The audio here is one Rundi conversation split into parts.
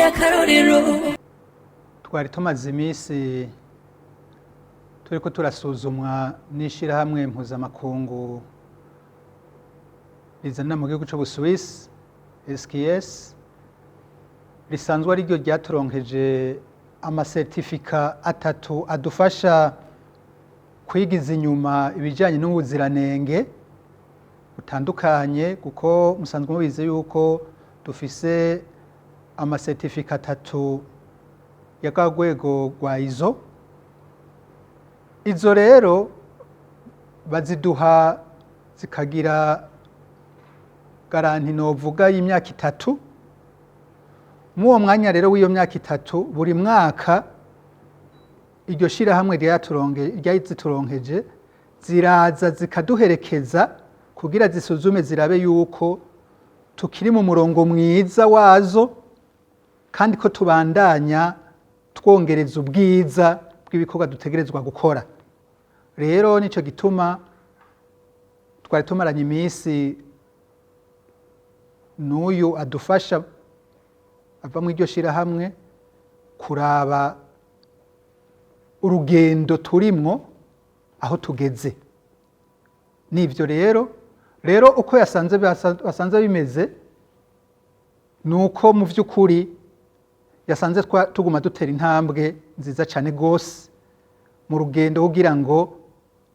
Akarorero. Twari tumaze iminsi turiko turasuzumwa n'ishirahamwe mpuzamakungu rizana mu gihugu c'Ubusuwisi, SKS, risanzwe ariryo ryaturonkeje amasertifika atatu adufasha kwigiza inyuma ibijanye n'ubuziranenge butandukanye, kuko musanzwe mubizi yuko dufise amasertifika atatu ya rwa rwego rwa ISO. Izo rero baziduha zikagira garantie novuga y'imyaka 3. Muri uwo mwanya rero w'iyo myaka 3, buri mwaka iryo shirahamwe ryazituronkeje ziraza zikaduherekeza kugira zisuzume, zirabe yuko tukiri mu murongo mwiza wazo kandi ko tubandanya twongereza ubwiza bw'ibikorwa dutegerezwa gukora. Rero nico gituma twari tumaranye iminsi n'uyu adufasha ava mu iryo shirahamwe kuraba urugendo turimwo, aho tugeze. Nivyo rero uko yasanze basanze bimeze, nuko mu vy'ukuri yasanze tuguma dutera intambwe nziza cyane gose mu rugendo kugira ngo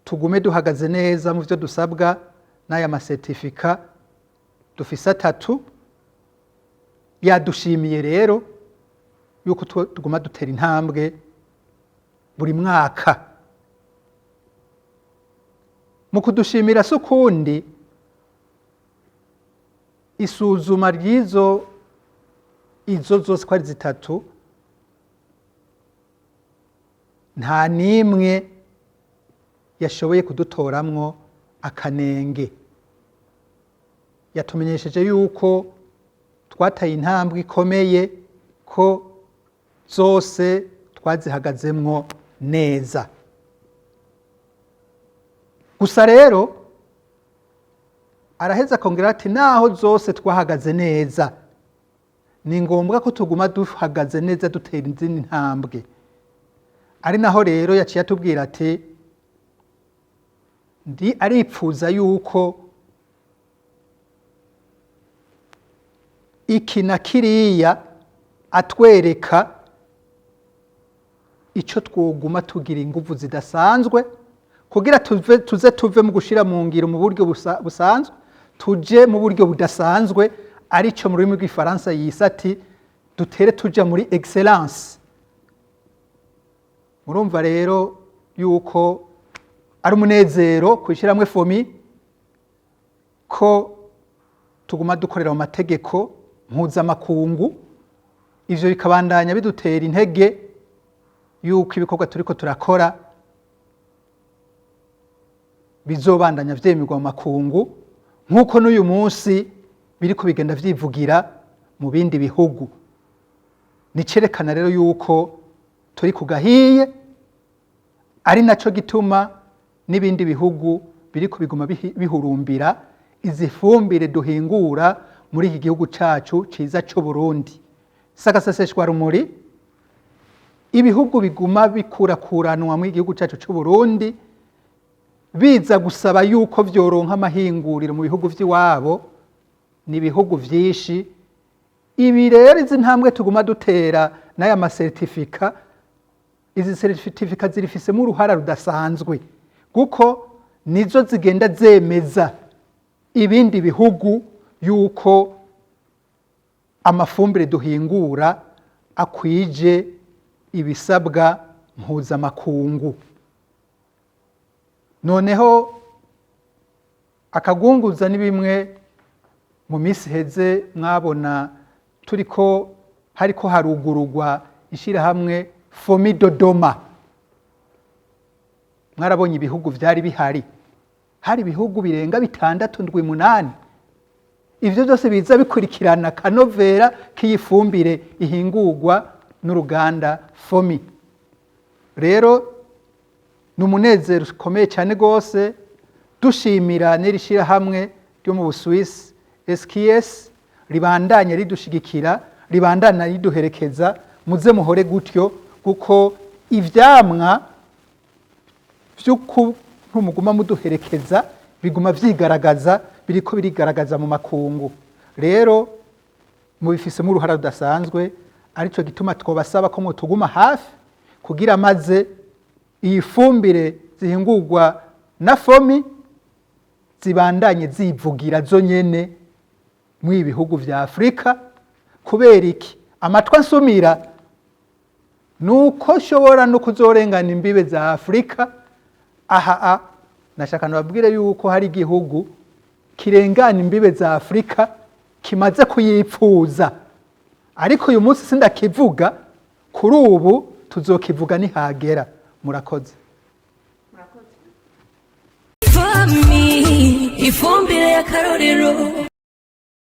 tugume duhagaze neza mu vyo dusabwa n'aya masertifika dufise atatu. Yadushimiye rero yuko tuguma dutera intambwe buri mwaka. Mu kudushimira si ukundi, isuzuma ry'izo izo zose ko ari zitatu, nta n'imwe yashoboye kudutoramwo akanenge. Yatumenyesheje yuko twataye intambwe ikomeye, ko zose twazihagazemwo neza. Gusa rero araheza akongera ati naho zose twahagaze neza, ni ngombwa ko tuguma duhagaze neza, dutera izindi ntambwe. Ari naho rero yaciye atubwira ati ndi aripfuza yuko iki na kiriya, atwereka ico twoguma tugira inguvu zidasanzwe kugira tuze tuve mu gushira mu ngiro mu buryo busanzwe, tuje mu buryo budasanzwe, arico mu rurimi rw'igifaransa yise ati dutere tuja muri excellence. Murumva rero yuko ari umunezero kw'ishirahamwe FOMI ko tuguma dukorera mu mategeko mpuzamakungu. Ivyo bikabandanya bidutera intege yuko ibikorwa turiko turakora bizobandanya vyemerwa mu makungu, nk'uko n'uyu munsi biriko bigenda vyivugira mu bindi bihugu. Nicerekana rero yuko turi ku gahiye, ari naco gituma n'ibindi bihugu biriko biguma bihurumbira izi fumbire duhingura muri iki gihugu cacu ciza c'u Burundi. Sagaseseshwa rumuri, ibihugu biguma bikurakuranwa mu gihugu cacu c'u Burundi biza gusaba yuko vyoronka amahinguriro mu bihugu vy'iwabo, ni ibihugu vyinshi. Ibi rero, izi ntambwe tuguma dutera n'aya masertifika, izi seritifika zirifisemo uruhara rudasanzwe, kuko nizo zigenda zemeza ibindi bihugu yuko amafumbire duhingura akwije ibisabwa mpuzamakungu. Noneho akagunguza ni bimwe mu minsi iheze mwabona turiko hariko harugurugwa ishirahamwe FOMI Dodoma. Mwarabonye ibihugu vyari bihari, hari ibihugu birenga 6, 7, 8. Ivyo byose biza bikurikirana kanovera k'iyifumbire ihingurwa n'uruganda FOMI. Rero ni umunezero ukomeye cyane rwose, dushimira n'iri shyirahamwe ryo mu Busuwisi SKS ribandanye ridushigikira. Ribandana riduherekeza, muze muhore gutyo, kuko ivyamwa vy'ukuntu muguma muduherekeza biguma vyigaragaza, biriko birigaragaza mu makungu. Rero mubifisemo uruhara rudasanzwe, arico gituma twobasaba ko mutuguma hafi kugira maze iyi fumbire zihingurwa na FOMI zibandanye zivugira zo nyene mu bihugu vya Afrika. Kubera iki? Amatwi ansumira nuko nshobora no kuzorengana imbibe za Afrika. Aha a nashaka nababwire yuko hari igihugu kirengana imbibe za Afrika kimaze kuyipfuza, ariko uyu munsi sindakivuga. Kuri ubu tuzokivuga nihagera. Murakoze. FOMI, ifumbire y'akarorero.